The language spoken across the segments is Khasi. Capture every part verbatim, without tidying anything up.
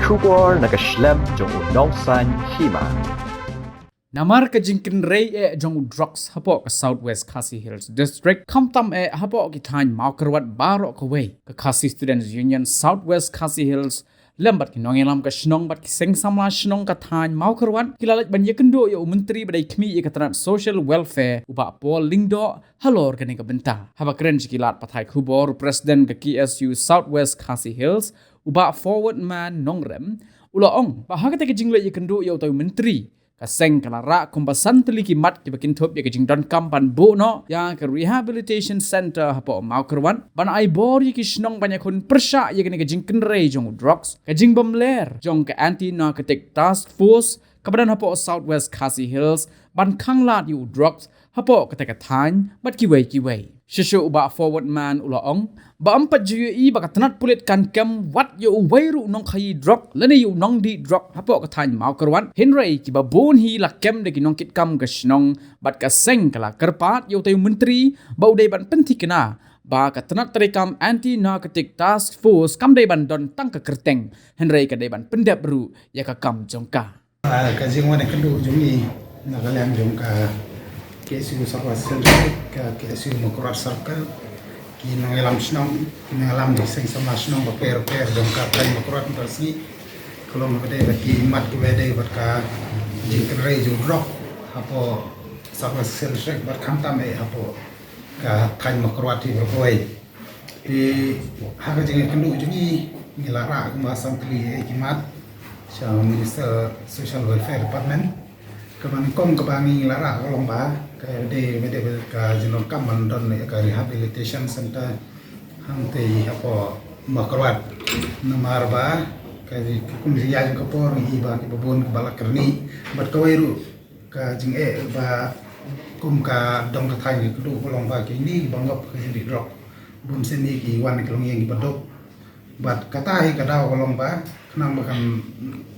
Khubor na ka shlem jong u nongsaiñ hima. Namar ka jingkynrei eh jong u drugs hapoh ka South West Khasi Hills District, khamtam eh hapoh ki thaiñ Mawkyrwat baroh kawei, ka Khasi Students Union South West Khasi Hills lem bad ki nongïalam ka shnong bad ki seng samla shnong ka thaiñ Mawkyrwat ki la leit ban ïakynduh ïa u Myntri ba dei khmih ïa ka tnat Social Welfare, u Bah Paul Lyngdoh, halor kane ka bynta. Haba kren sha ki lad pathai khubor, u President ka K S U South West Khasi Hills, u Bah Forward Man Nongrem, u la ong ba ha kata ka jingleit ïakynduh ïa utai u Myntri, ka seng ka la rah kumba san tylli ki mat kiba kynthup ïa ka jingdonkam ban buh noh ïa ka rehabilitation center hapoh Mawkyrwat, ban ai bor ïa ki shnong ban ïakhun pyrshah ïa kane ka jingkynrei jong u drugs, ka jingbymler jong ka Anti Narcotic Task Force kaba don hapoh South West Khasi Hills ban khanglad ïa u drugs hapoh kata ka thaiñ bad kiwei kiwei. Shisha u Bah Forward Man u la ong ba ym pat ju ïohi ba ka tnat pulit kan kem wat ïa uwei ruh u nongkhaïi drug lane ïa u nongdih drug hapoh ka thaiñ Mawkyrwat, hynrei kiba bun hi la kem da ki nongkitkam ka shnong bad ka seng ka la kyrpad ïa utai u Myntri ba u dei ban pynthikna ba ka tnat treikam Anti Narcotic Task Force kam dei ban don tang ka kyrteng, hynrei ka dei ban pyndep ruh ïa ka kam jong ka. Ah, ka jingwan ïakynduh jong ngi na ka liang jong ka K S U South West Central, ka K S U Mawkyrwat Circle, ki nongïalam shnong, ki nongïalam ki seng samla shnong bapher bapher jong ka thaiñ Mawkyrwat mynta ka sngi, ka long ba dei bad ki mat kiba dei bad ka jingkynrei jong u drug hapoh South West Central bad khamtam eh hapoh ka thaiñ Mawkyrwat hi baroh kawei. Te ha ka jingïakynduh jong ngi, ngi la rah kumba san tylli eh ki mat sha Minister Social Welfare Department. Kaba nyngkong kaba ngi la rah ka long ba ka dei, ka dei ka jingdonkam ban don ïa ka rehabilitation center hangtei hapoh Mawkyrwat. Namar ba ka kum jingïaid jong ka por ngi i ba kiba bun kiba la kyrni bad kawei ruh ka jingeh ba kum ka dong ka thaiñ ka dei ka long ba kine kiba ngop ka jingdih drug bun sien ki wan ki longïing kiba duk. Bad kata hi ka daw ka long ba khnang ba kan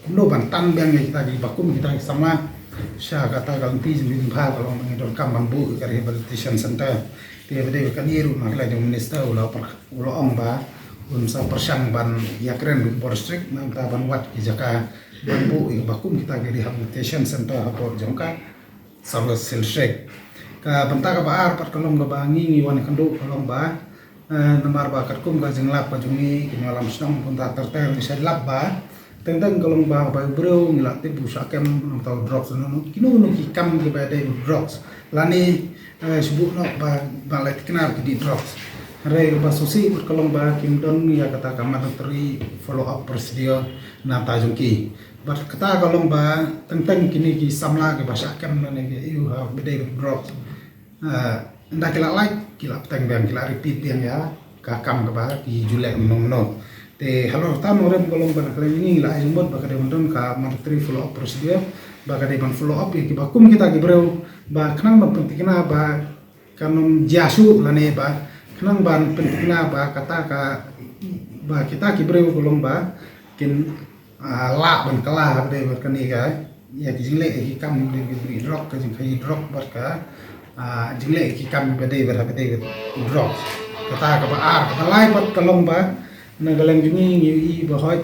kumno ban tan biang ïa kita kiba kum kita ki samla sha kata ka lynti jong ka jingbha ka long ba ngi donkam ban buh ka rehabilitation center. Te ba dei kane ruh na ka liang jong u minister u la pyrkhat, u la ong ba un sa pyrshang ban ïakren bad ki bor district na ka bynta ban wad ki jaka ban buh ïa kiba kum kita ki rehabilitation center hapoh jong ka South West Hills District. Ka bynta kaba ar pat ka long kaba ngi ngi wan ïakynduh ka long ba, eh, namar ba katkum ka jinglap ka jong ngi ki nongïalam shnong kumta ter ter ngi shait lap ba teng teng ka long ba haba u briew ngi la tip u shah kem namar u drugs, kino kino ki kam kiba dei bad drugs lane, eh, shu buh noh ba, ba la thikna ki dih drugs. Hynrei kaba sngewsih pat ka long ba kim don ïa kata ka mandatory follow up procedure na bynta jong ki. Bad kata ka long ba teng teng kine ki samla kiba shah kem lane ki ïoh ha ba dei bad drugs, eh, ynda ki la lait ki la bteng biang, ki la repeat biang ïa ka kam kaba ki ju leh mynno mynno. Te halor kata Nongrem ka long ba na ka liang ngi la ai jingmut ba ka dei ban don ka mandatory follow up procedure, ba ka dei ban follow up ïa kiba kum kita ki briew ba khnang ban pynthikna ba kan ym jia shuh lane ba khnang ban pynthikna ba kata ka, ba kita ki briew ka long ba kin, ah, lah ban kylla ha ba dei bad kane ka, ïa ki jingleh ïa ki kam dei ki drug, ka jingkhaïi drug bad ka, ah, jingleh ïa ki kam ba dei bad ha ba dei bad drug. Kata kaba ar, kaba lai pat ka long ba na ka liang jong ngi ngi ïohi ba hooid,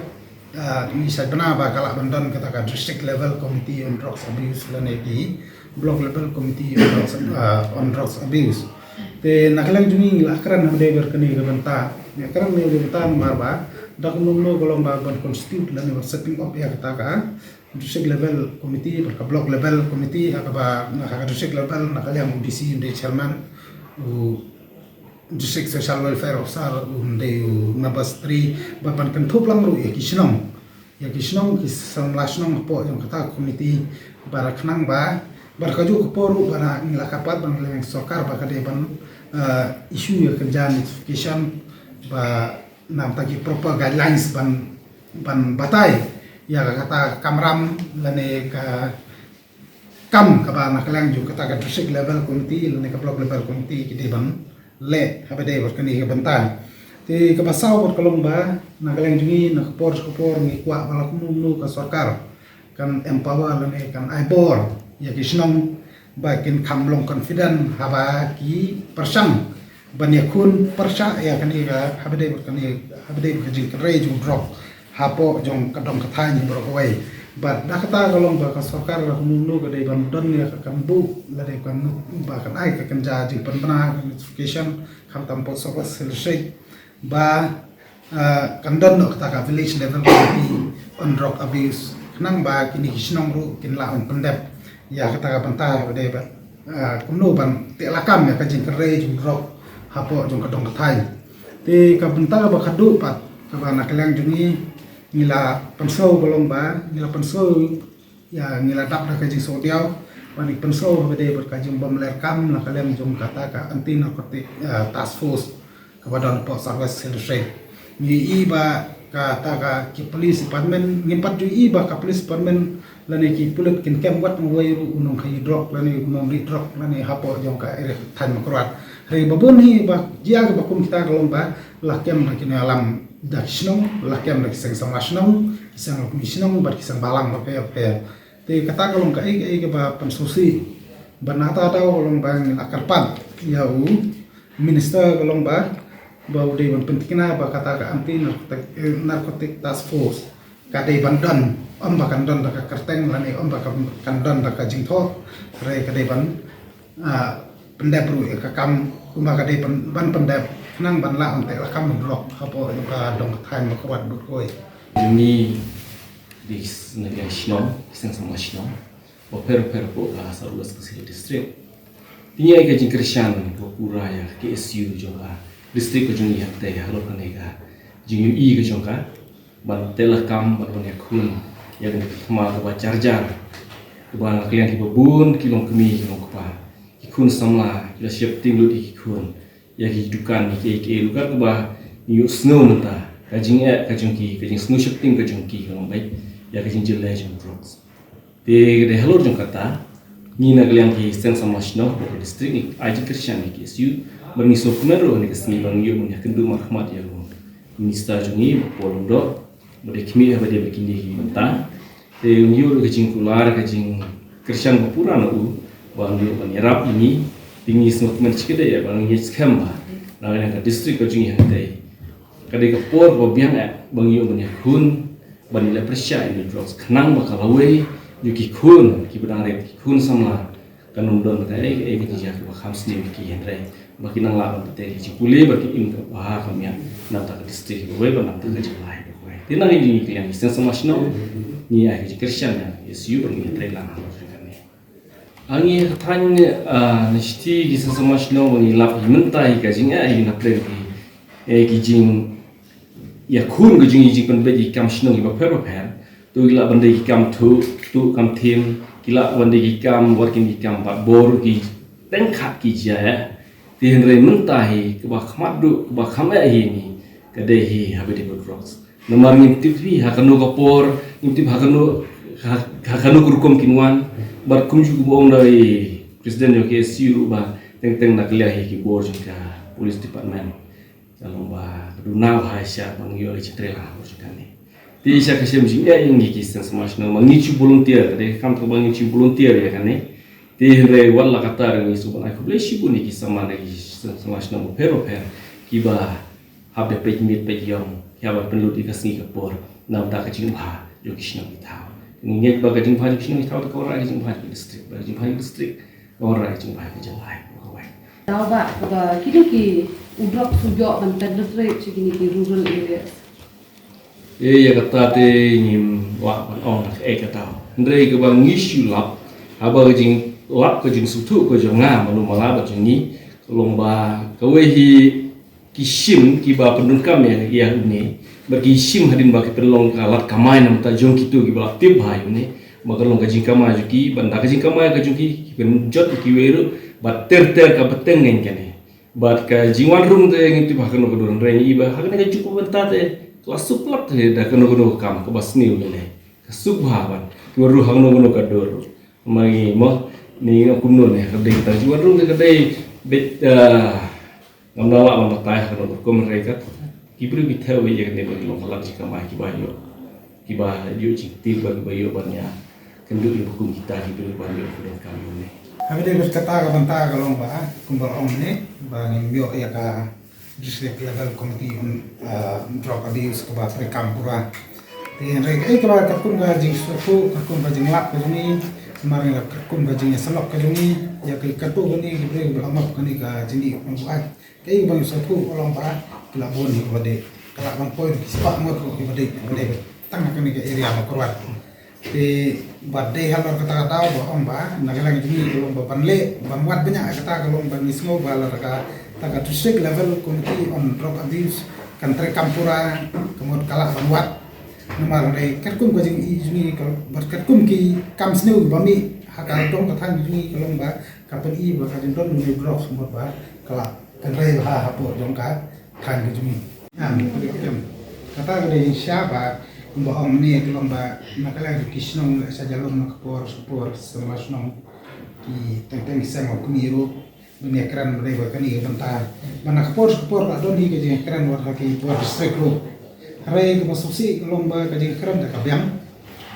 ah, ngi shait bna ba ka lah ban don kata ka district level committee on drugs abuse lane ki block level committee on drugs, ah, on drugs abuse. Te na ka liang jong ngi ngi la kren ha ba dei bad kane ka bynta. Ngi kren ha ba dei bynta namar ba da kumno kumno ka long ba ban constitute lane ban setting up ïa kata ka district level committee bad ka block level committee, ha kaba, ha ka district level na ka liang u D C u dei chairman, u District Social Welfare Officer u dei u member secretary, bad ban kynthup lang ruh ïa ki shnong, ïa ki shnong, ki samla shnong hapoh jong kata ka committee, bad khnang ba, bad kajuh ka por ruh ba ngi la kyrpad ba na ka liang sorkar ba ka dei ban, eh, issue ïa ka notification ba na bynta ki proper guidelines ban, ban batai ïa ka kata ka kamram lane ka kam kaba na ka liang jong kata ka district level committee lane ka block level committee ki dei ban leh ha ba dei bad kane ka bynta. Te kaba saw pat ka long ba na ka liang jong ngi na ka por sha ka por ngi kwah ba la kumno kumno ka sorkar kan empower lane kan ai bor ïa ki shnong ba kin kham long confident haba ki pyrshang ban ïakhun pyrshah ïa kane ka, ha ba dei bad kane, ha ba dei bad ka jingkynrei jong u drug, hapoh jong ka dong ka thaiñ baroh kawei. Bad da kata ka long ba ka sorkar la kumno ka dei ban don ïa ka kynbuh, la dei ban ba kan ai ka kynja jingpynbna ka notification khamtam pud South West Khasi Hills District ba, ah, kan don noh kata ka village level committee on drug abuse, khnang ba kine ki shnong ruh kin lah ban pyndep ïa kata ka bynta ba dei ba, ah, kumno ban teh lakam ïa ka jingkyrhai jong drug hapoh jong ka dong ka thaiñ. Te ka bynta kaba khadduh pat kaba na ka liang jong ngi, ngi la pynsngew ka long ba ngi la pynsngew, ïa, ngi la dap da ka jingsngewdiaw ba ngi pynsngew ba dei bad ka jingbym leh kam na ka liang jong kata ka anti narcotic, ah, task force kaba don hapoh South West Khasi Hills District. Ngi i ba kata ka ki police department, ngim pat ju i ba ka police department lane ki pulit kin kem wat uwei ruh u nongkhaïi drug lane u nongrieh drug lane hapoh jong ka area thaiñ Mawkyrwat. Hynrei ba bun hi ba jia kaba kum kita ka long ba la kem da ki nongïalam da ki shnong, la kem da ki seng samla shnong, ki seng rukni shnong bad ki seng balang bapher bapher. Te kata ka long kaei kaei kaba pynsngewsih. Bad na kata ka daw ka long ba ngi la kyrpad ïa u minister ka long ba, ba u dei ban pynthikna ba kata ka anti narcotic, eh, narcotic task force ka dei ban don, ym ba kan don da ka kyrteng lane ym ba kan, kan don da ka jingthoh, hynrei ka dei ban, ah, pyndep ruh ïa ka kam kumba ka dei ban, ban pyndep khnang ban lah ban teh lakam drug hapoh ïa ka dong ka thaiñ Mawkyrwat bad kawei. Jong ngi dei na ka shnong, seng samla shnong bapher bapher hapoh ka South West Khasi Hills District. Te ngi ai ka jingkyrshan ba pura ïa ka K S U jong ka district ka jong ngi hangtei halor kane ka jingïohi ka jong ka ban teh lakam bad ban ïakhun ïa kane ka thma kaba jar jar kaba na ka liang kiba bun ki longkmie ki longkpa, ki khun samla ki la sheptieng lut ïa ki khun ïa ki dukan ïa ki, ïa ki dukan kaba ngi ïohsngew mynta ka jingeh ka jong ki, ka jingsngew sheptieng ka jong ki ka long beit ïa ka jingjyllei jong drugs. Te ka dei halor jong kata ngi na ka liang ki seng samla shnong hapoh ka district ngi ai jingkyrshan ïa ka K S U bad ngi sngewkmen ruh ha kane ka sngi ba ngi ïoh ban ïakynduh markhmat ïa u minister jong ngi Bah Paul Lyngdoh ba dei khmih haba dei ba kine ki mynta. Te ngi ïoh ka jingkular ka jingkyrshan ba pura na u ba ngi ïoh ban ïarap ïa ngi. Te ngi sngewkmen shikatdei ba ngi ngeit skhem ba na ka liang ka district ka jong ngi hangtei ka dei ka por kaba biang eh ba ngi ïoh ban ïakhun ban ïaleh pyrshah ïa ki drugs khnang ba ka lawei jong ki khun kiba dang rit, ki khun samla kan ym don kaei kaei ka jingjia kaba kham sniew ïa ki, hynrei ba kin nang lah ban pynthikna ka jingpule bad kin im kaba ha ka miat na ka bynta ka district kawei bad na ka bynta ka jylla kawei. Te na ka liang ka seng samla shnong ngi ai ka jingkyrshan ïa ka K S U ba ngi trei lang halor kane. Hangne ha ka thaiñ, ah, na shithi ki seng samla shnong ba ngi lap hi mynta hi ka jingeh hi na pdeng ki, eh, ki jingïakhun ka jong ngi, jingpynbeit ki kam shnong kiba pher bapher. To ki lah ban dei ki kam thuh, thuh kam thiem, ki lah ban dei ki kam, wat kin ki kam bat bor, ki teng khat ki jia. Te hynrei mynta hi kaba kham duh, kaba kham eh hi ni ka dei hi haba dei bad drugs. Namar ngim tip hi ha kano ka por, ngim tip ha kano, ha, ha kano ka rukom kin wan. Bad kumjuh kumba ong da i president jong ka K S U ruh ba teng teng na ka liang hi ki bor jong ka police department ka long ba ka duna bha shisha ba ngi ïoh leit trei lang ha ka bor jong kane. Te shisha ka shem jingeh ïa ngi ki seng samla shnong ba ngi shu volunteer, ka dei ka kam kaba ngi shu volunteer ïa kane. Te hynrei wat la katta ruh ngi sngewbha ban ai khublei shibun ïa ki samla na ki seng samla shnong bapher bapher kiba hap ban peit miet peit ïong, ki hap ban pynlut ïa ka sngi ka por na ka bynta ka jingbha jong ki shnong ki thaw. Ngi ngeit ba ka jingbha jong ki shnong ki thaw te ka wanrah ka jingbha jong ka district, ba ka jingbha jong ka district ka wanrah ka jingbha ka jylla kawei. Daw ba kaba kine ki u drug shu ïoh ban penetrate sha kine ki rural areas. Eh, ïa kata te ngim lah ban ong kaei ka daw. Hynrei kaba ngi shu lap, haba ka jinglap ka jingsngewthuh ka jong nga mano mala bad jong ngi, ka long ba kawei hi ki shim kiba pyndonkam ïa, ïa une, bad ki shim hadien ba ki pynlong ka lad kamai na bynta jong kito kiba la tip bha ïa une, ba ka long ka jingkamai jong ki, bad na ka jingkamai ka jong ki, ki pynjot ïa kiwei ruh, bad ter ter ka bteng ngan kane. Bad ka jingwan rung te ngim tip ha kano ka dur, hynrei ngi i ba ha kane ka juk ka bynta te ka la suk lap te da kano kano ka kam kaba sniew lei lei. Ka suk bha ban ki wan rung ha kano kano ka dur. Ma ngi mo, ngi ong kumno ne, ka dei ka jingwan rung te ka dei beit, ah, ngam lah ban batai ha kano ka rukom, hynrei ka ki briew ki thew ïa kane ba ki long ka lad jingkamai kiba ïoh. Kiba ïoh jingtip bad kiba ïoh ban ïakynduh ïa ba kum kita ki briew ban ïoh ka donkam ïa une. Haba dei bad kata ka bynta ka long ba kumba ong ne ba ngim ïoh ïa ka district level committee on, uh, drug abuse kaba treikam pura. Te hynrei kaei kaba katkum ka jingsngewthuh, katkum ka jinglap ka jong ngi, namar katkum ka jingïasyllok ka jong ngi ïa ki katto katne ki briew ba la map kane ka jingïasyllok. Kaei ba ngi sngewthuh ka long ba ki la bun hi ba dei, ka lah ban poi ki spah ngut ki ba dei, ba dei tang ha kane ka area ba kyrwat. Te ba dei halor kata ka daw ba ong ba na ka liang jong ngi ka long ba ban leh ban wad bniah kata ka long ba ngi sngew ba la ka ta ka district level committee on drug abuse kan treikam pura, ka mut ka lah ban wad. Namar hynrei katkum ka jingïohi jong ngi ka, bad katkum ki kam sniew ba mih ha ka dong ka thaiñ jong ngi ka long ba ka pyni ba ka jingdon une u drug mut ba ka lah kynrei bha hapoh jong ka thaiñ ka jong ngi. Kata ka dei shisha ba kumba ong mynne ka long ba na ka liang ki shnong la sha jalum na ka por sha ka por, sha la shnong ki teng teng ki seng la kmie ruh ban ïakren ba dei ba kane ka bynta. Ba na ka por sha ka por la don hi ka jingkren wat ha ki por district ruh. Hynrei kaba sngewsih ka long ba ka jingkren da ka biang.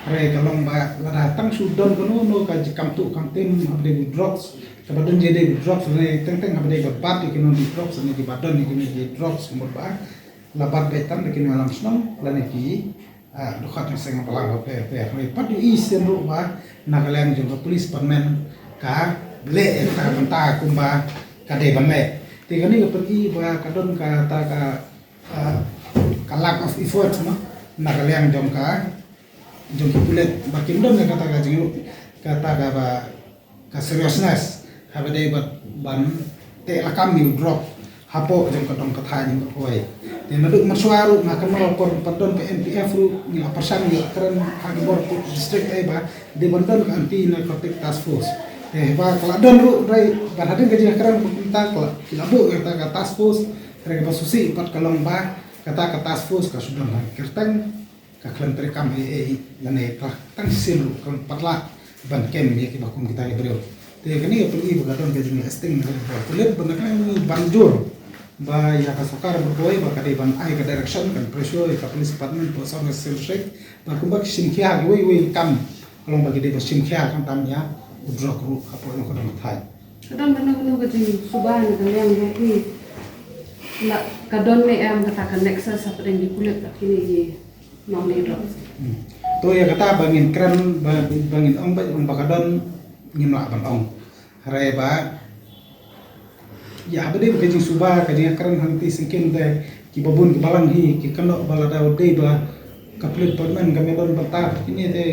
Hynrei ka long ba lada tang shu don kano kano ka jingkam tuh kam tim haba dei drugs, kaba don jingdei drugs ne teng teng haba dei ba bat ïa ki nongdie drugs ne kiba don ïa ki nongdie drugs, kumba la bat beit tang da ki nongïalam shnong lane ki, ah, dkhot jong seng balang bapher bapher. Hynrei pat ïohi shisien ruh ba na ka liang jong ka police department ka leh ïa kata ka bynta kumba ka dei ban leh. Te kane ka pyni ba ka don kata ka, ah, ka lack of effort, no, na ka liang jong ka, jong ki pulit ba kim don ïa kata ka jinglut, kata ka ba ka seriousness haba dei ba ban teh lakam ïa u drug hapoh jong ka dong ka thaiñ jong ka kawei. Te naduh mynshuwa ruh nga kynmaw por ba don ka N P F ruh ngi la pyrshang ngi la kren ha ki bor district ei ba dei ban don ka anti narcotic task force. Te ba ka la don ruh, hynrei ba hadien ka jingkren kumta ka la, ki la buh ïa kata ka task force, hynrei kaba sngewsih pat ka long ba kata ka task force ka shu don ha kyrteng, ka khlem treikam ei ei lane ka tang shisien ruh ka pat lah ban kem ïa kiba kum kita ki briew. Te kane ka pyni ba ka don ka jingleh sting na ka pulit ba na ka ban jur ba ïa ka sorkar ba kawei ba ka dei ban ai ka direction, kan pressure ïa ka police department, post office, sel check ba kumba ki shim khia kiwei kiwei kam, ka long ba ki dei ban shim khia khamtam ïa u drug ruh hapoh jong ka dong ka thaiñ. Ka don kano kano ka jingsuba na ka liang jong phi, la ka don ne em kata ka nexus hapdeng ki pulit bad kine ki nongdie drugs? Hmm. To ïa kata ba ngin kren ba, ba ngin ong ba, ong ba ka don, ngim lah ban ong. Hynrei ba ïa haba dei ba ka jingsuba ka jingkren hangtei syngkien te kiba bun kiba lang hi ki kynnoh ba lada dei ba ka police department kam don bynta kine te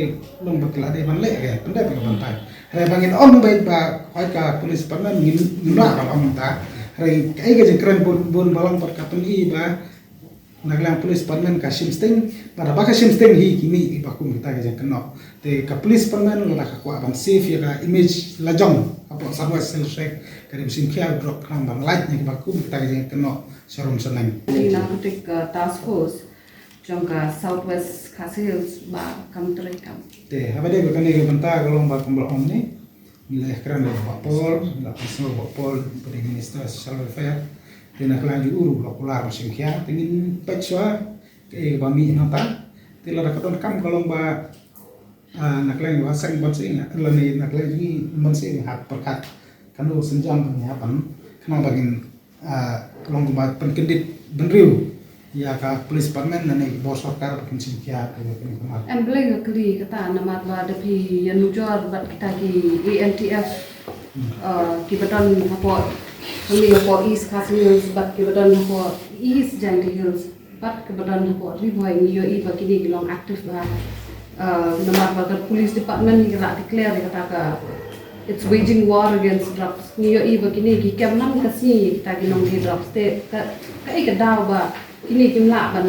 long ba ki la dei ban leh ka pyndep ka bynta. Hynrei ba ngin ong beit ba hoi ka police department ngin, ngim lah ban ong bynta. Hynrei kaei ka jingkren bun bun balang pat ka pyni ba na ka liang police department ka shim sting, bad haba ka shim sting hi ki mih kiba kum kita ki jingkynnoh. Te ka police department lada ka kwah ban save ïa ka image la jong hapoh South West Khasi Hills District ka dei ban shim khia u drug khnang ban lait na kiba kum kita ki jingkynnoh sharum shaneng. Ki narcotic, uh, task force jong ka South West Khasi Hills ba kam treikam. Te haba dei ba kane ka bynta ka long ba kumba ong ne, ngi la ïakren bad Bah Paul, ngi la pynsngew Bah Paul ba dei Minister Social Welfare. Te na ka liang jong u ruh la kular ba shim khia, te ngin peit shuwa kaei ba mih nangta. Te lada ka donkam ka long ba, ah, na ka liang jong ka seng Mynsngi lane na ka liang jong ngi Mynsngi ngi hap pyrkhat kano ka sienjam ba ngi hap ban, khnang ba ngin, ah, ka long kumba pynkyndit bynriew ïa ka police department lane ki bor sorkar ba kin shim khia ïa kane ka mat. Em, balei nga kylli kata, namar ba da phi ïanujor bad kita ki A N T F, uh, kiba don hapoh, hangne hapoh East Khasi Hills bad kiba don hapoh East Jaintia Hills bad kiba don hapoh Ri Bhoi, ngi ïohi ba kine ki long active bha. Uh, namar ba ka police department ngi la declare ïa kata ka it's waging war against drugs. Ngi ïohi ba kine ki kem man ka sngi ïa kita ki nongdie drugs. Te ka, kaei ka daw ba kine kim lah ban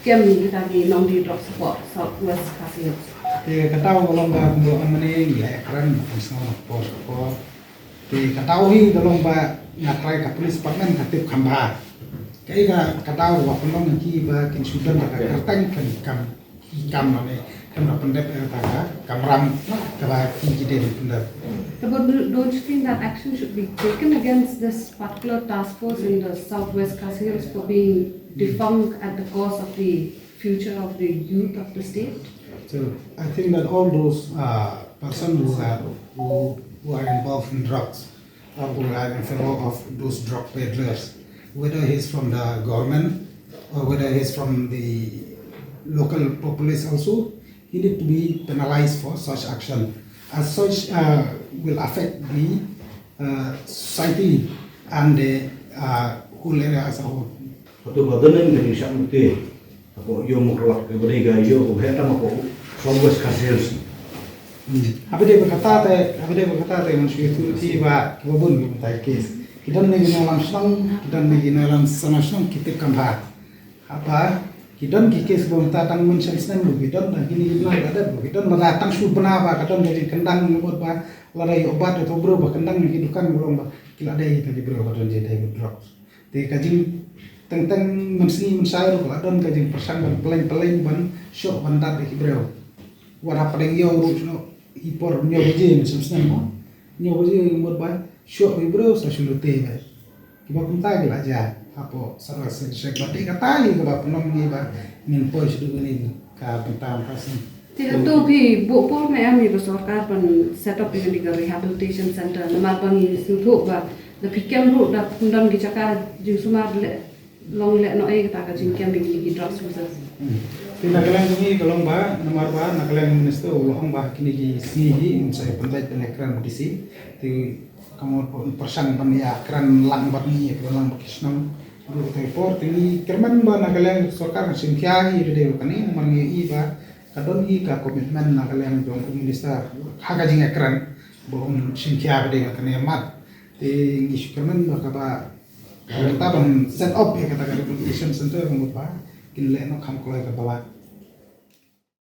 kem ïa kita ki nongdie drugs hapoh South West Khasi Hills? Te ka daw ka long ba kumba ong mynne ngi la ïakren mynsngew na ka por sha ka por. Te ka daw hi ka long ba nga trai ka police department ka tip kham bha. Kaei ka, ka daw ba pynlong ïa ki ba kin shu don da ka kyrteng khlem kam ki kam lane khlem da pyndep ïa kata ka kamram kaba ki ki dei ban pyndep. But do, don't you think that action should be taken against this particular task force in the South West Khasi Hills for being defunct at the cost of the future of the youth of the state? So I think that all those, uh, persons who are, who, who are involved in drugs or who are in favor of those drug peddlers, whether he's from the government or whether he's from the local populace also, he need to be penalized for such action. As such, uh, will affect the uh, society and the uh, whole area as a whole. Hato ba don ka jingshah lute hapoh ïew Mawkyrwat kaba dei ka ïew kaba heh tam hapoh South West Khasi Hills. Haba dei ba kata te, haba dei ba kata te ngan shu ïathuh ïa phi ba kiba bun ki mynta ki case ki don na ki nongïalam shnong, ki don na ki nongïalam shnong, ki tip kam bha. Haba ki don ki case ba mynta tang mynshem snem ba ki don, tang kine ki bnai ba dep ba ki don, lada tang shu bna ba ka don ka jingkyndang, mut ba lada ïoh bat ïa uto u briew ba kyndang na ki dukan, ba long ba ki la dei kita ki briew ba don jingdei bad drugs. Te ka jing teng teng mynsngi mynshai ruh ka la don ka jingpyrshang ban pynleng pynleng ban shoh ban dat ïa ki briew. Wat hapdeng ïew ruh shuh, i por hynñiew baje mynshem snem mo, hynñiew baje mut ba shoh ïa ki briew sa shu lute ba. Kiba kumta ki la jia hapoh South West Khasi Hills. Ba dei kata hi kaba pynlong ngi ba ngin poi shaduh kane ka bynta mynta sien. Te hato phi buh por ne em ïa ka sorkar ban set up ïa kane ka rehabilitation center, namar ba ngi sngewthuh ba da phi kem ruh da phi don ki jaka jingsumar leh, long lehnohei kata ka jingkem ïa kine ki drugs users. Hmm. Te na ka liang jong ngi ka long ba namar ba na ka liang minister u la ong ba kine ki sngi hi un sa ïa pynbeit ban ïakren bad D C. Te ka mut ba un pyrshang ban ïakren lang bad ngi, ïakren lang bad ki shnong. Ruh te por te ngi kyrmen ba na ka liang sorkar kan shim khia hi dei ba kane, namar ngi ïohi ba ka don hi ka commitment na ka liang jong u minister ha ka jingïakren ba un shim khia ba dei ba kane mat. Te ngi shu kyrmen ba kaba kata ban set up ïa kata ka rehabilitation center ka mut ba kin leh noh kham kloi kaba lah.